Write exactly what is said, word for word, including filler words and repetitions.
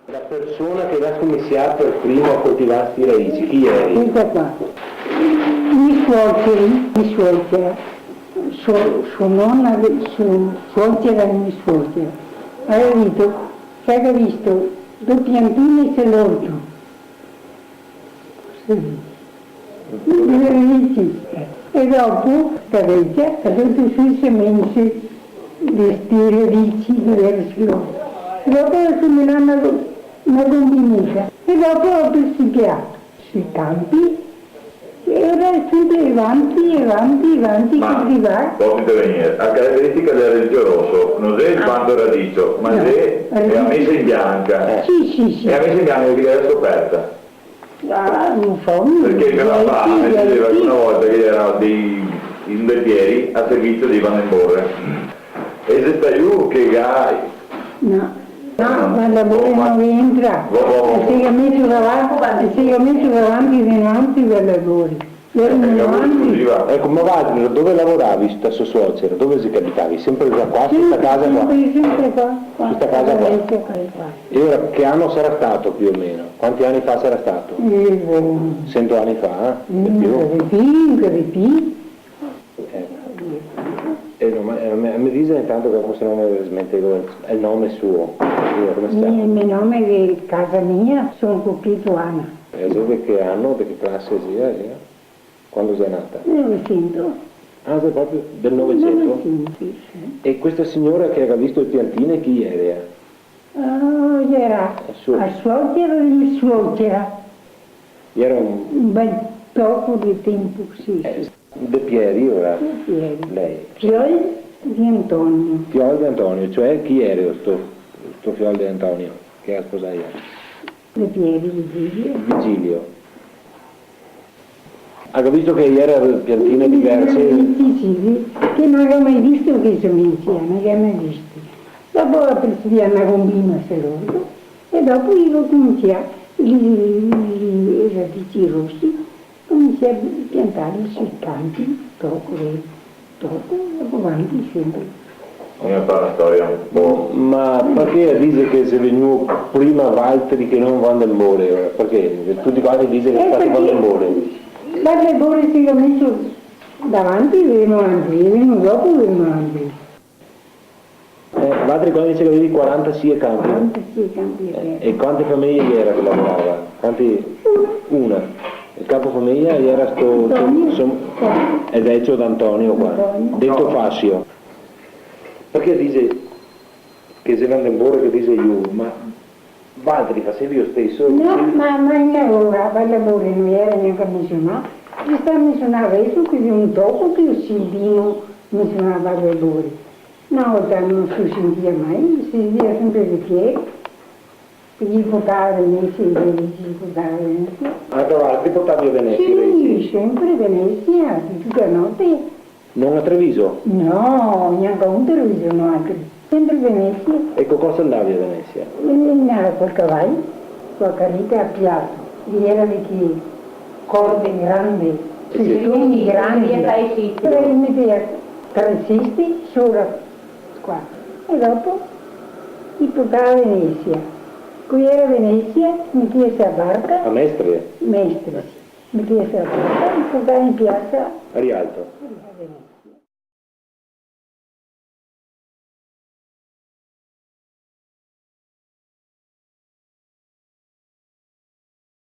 La persona che ga scominsià per primo a coltivar sti raici, chi iera? Questa qua. Mi suoceri, mi suocera, so, so nona, de, so suocera de mi suocera. Aveva dito, che aveva visto do piantine sul orto. Sì. Radici. E dopo, sta vecia, ga tosto su i semensi de sti radici che iera su l'orto. E dopo ga semenà na, na gombineta. E dopo ga piantà sui campi. E iera sempre avanti, avanti, avanti, ma, che si va. Posso intervenire? La caratteristica del radicio rosso non è il, ah, quanto radicio, ma, no, xe, xe la radici. Mesa in bianca. Eh. Sì, sì, sì. Xe la mesa in bianca che iera scoperta. Ah, no so, mi... Parché me papà me dixeva che na volta che iera dei, in De Pieri a servizio dei Van den Borre. E xe stà lu che ga... No. No, Van den Borre no entra. Vo, vo, vo. E se ga meso davanti, e se ga meso davanti, davanti Van den Borre. Iera, eh, davanti. Eco, ma valtri dove lavoravi, sta so suocera? Dove xe che abitavi? Sempre qua, su sta casa qua? Sempre, sempre qua, qua. Su sta casa qua? Questa casa qua. E ora che ano sarà stato più o meno? Quanti ani fa sarà stato? Eh, boh. Sento ani fa, eh? De più? Mm, de più, de più. Eh. Eh, no, ma, eh, me, me dixe intanto che forse no me smentego el, el nome suo. Suo, come se ciama? El me nome de casa mia, son Copito Ana. E de che ano, de che clase sia, sia? Quando xe nata? Novesento. Ah, xe proprio del Novecento? Novecento, sì, sì. E questa signora che ga visto le piantine, chi iera? Oh, iera... A suo... a suocera de me suocera. Iera un... Un bel toco de tempo, sì, eh, sì. De Pieri, ora? De Pieri. Lei? Fiol de Antonio. Fiol de Antonio, cioè chi iera sto, sto fiol de Antonio che la ga sposà iera? De Pieri, Vigilio. Vigilio. Ga visto che iera piantine diverse? Sì, sì, sì, che no go mai visto che se mesia, no go mai visto. Dopo ga piantà na gombina sul orto, e dopo i ga cominsià, i, i, i radici rosi, cominsià a piantarli sui campi, toco, eh. Dopo, dopo vanti sempre. Mi me par na storia un po'... Ma parché la dixe che xe vegnù prima valtri che no Van den Borre, ora? Parché tuti quanti dixe che xe stato Van den Borre? Eh, parché Van den Borre se ga meso davanti, vemo anca, vemo dopo, vemo anca. Eh, valtri quando dixe che gavevi quarantasie campi? Quarantasie campi, eh, sì. E quante fameje iera che lavorava? Quanti? Una. Una. El capofameja iera sto, sto, Antonio. Sto, el vecio d'Antonio qua, Antonio. Deto Fasio. Parché dixe che xe Van den Borre che dixe lu, ma valtri fasevi lo steso? No, sì. Ma, ma in ora, Van den Borre no iera gnanca mensionà. Se sta mensionà deso che xe un toco che sentimo mensionà Van den Borre. Na volta no se sentia mai, se sentia sempre de Pieri. I portava a Venesia, i radici i portava a Venesia. Anca valtri portavi a Venesia i radici? Sì, sempre Venesia, de tuta note. No a Treviso? No, gnanca un Treviso, no, anca sempre Venesia. E co cosa andavi a Venesia? E andava col cavalo, co la careta a piato, e iera de che corde grande, sì, sì, cestoni grandi. Sì, sì, sì. Però i metea tre cesti sora qua. E dopo i portava a Venesia. Co iera a Venesia, metea su la barca. A Mestre? Mestre, sì. Metea su la barca, i portava in piasa. A Rialto? A Rialto.